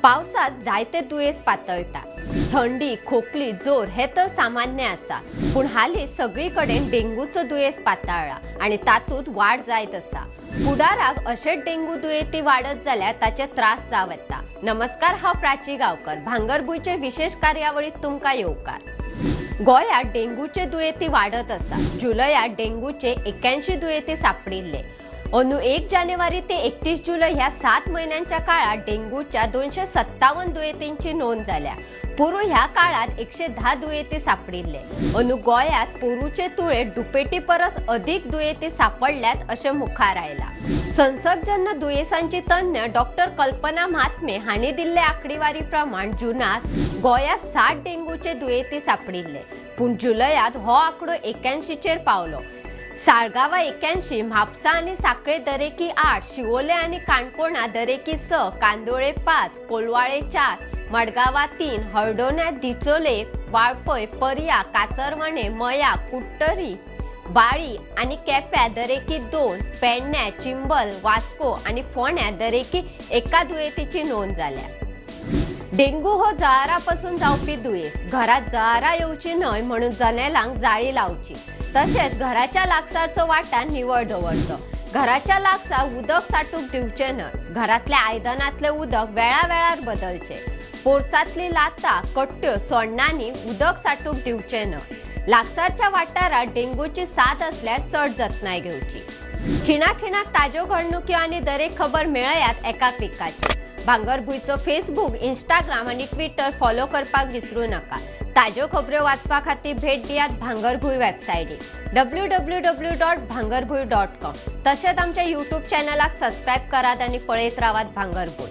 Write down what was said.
पावसात जायते दुयेंस पातळटा. थंडी, खोकली, जोर हे तर सामान्य आसा, पूण हालीं सगळी कडेन डेंगूचो दुयेंस पातळ्ळा आनी तातूंत वाड जायत आसा. फुडाराक अशेंच डेंगू दुयेंती वाडत जाल्यार ताचे त्रास जावं येता. नमस्कार, हांव प्राची गांवकर. भांगरभूंयचे विशेश कार्यावळीत तुमकां येवकार. गोंयांत डेंगूचे दुयेंती वाडत आसा. जुलयात डेंगूचे 81 दुयेंती सापडिल्ले. अंदू 1 जानेवारी ते 31 जुलय ह्या 7 म्हयन्यांच्या काळात डेंगूच्या 257 दुयेंतींची नोंद जाल्या. पोरू ह्या काळात 110 दुयेंती सापडिल्ले. अंदू गोंयांत पोरूचे तुळेत दुपेटी परस अदीक दुयेंती सापडल्यात अशें मुखार आयलां. संसर्गजन्य दुयेंसांची तज्ञ डॉक्टर कल्पना म्हात्मे हांणी दिल्ले आंकडेवारी प्रमाण जुनात गोंयांत 60 डेंगूचे दुयेंती सापडिल्ले, पूण जुलयात हो आंकडो 81चेर पावलो. साळगांवा 81, म्हापसा आनी साखळे दरेकी 8, शिवोले आनी काणकोणा दरेकी 6, कांदोळे 5, कोलवाळे 4, मडगांवा 3, हळदोण्या, दिचोले, वाळपय, पर्या, कासरवणे, मया, कुडटरी, बाळी आनी केप्यां दरेकी 2, पेडण्या, चिंबल, वास्को आनी फोंड्या दरेकी एका दुयेंतीची नोंद जाल्या. डेंगू हो जळारापासून जावपी दुयेंस. घरात जळारां येवची न्हय म्हणून जनेलांक जाळी लावची. तशेंच घराच्या लागसारचो वाठार निवळ दवरचो. घराच्या लागसार उदक साठूंक दिवचें न्हय. घरांतल्या आयदनांतलें उदक वेळा वेळार बदलचें. पोरसांतली लातां, कट्ट्यो, सोण्णांनी उदक साठूंक दिवचें न्हय. लागसारच्या वाठारात डेंगूची साथ आसल्यार चड जतनाय घेवची. खिणाखिणाक ताज्यो घडणुक्यो आनी दरेक खबर मेळयात एका क्लिकाचेर. भांगरभूंयचो फेसबूक, इंस्टाग्राम आनी ट्विटर फॉलो करपाक विसरू नका. ताज्यो खबऱ्यो वाचपा खातीर भेट दियात भांगरभूंय वेबसायटीक www.bhangarbhuin.com. तशेंच आमच्या युट्यूब चॅनलाक सबस्क्रायब करात आनी पळयत रावात भांगरभूंय.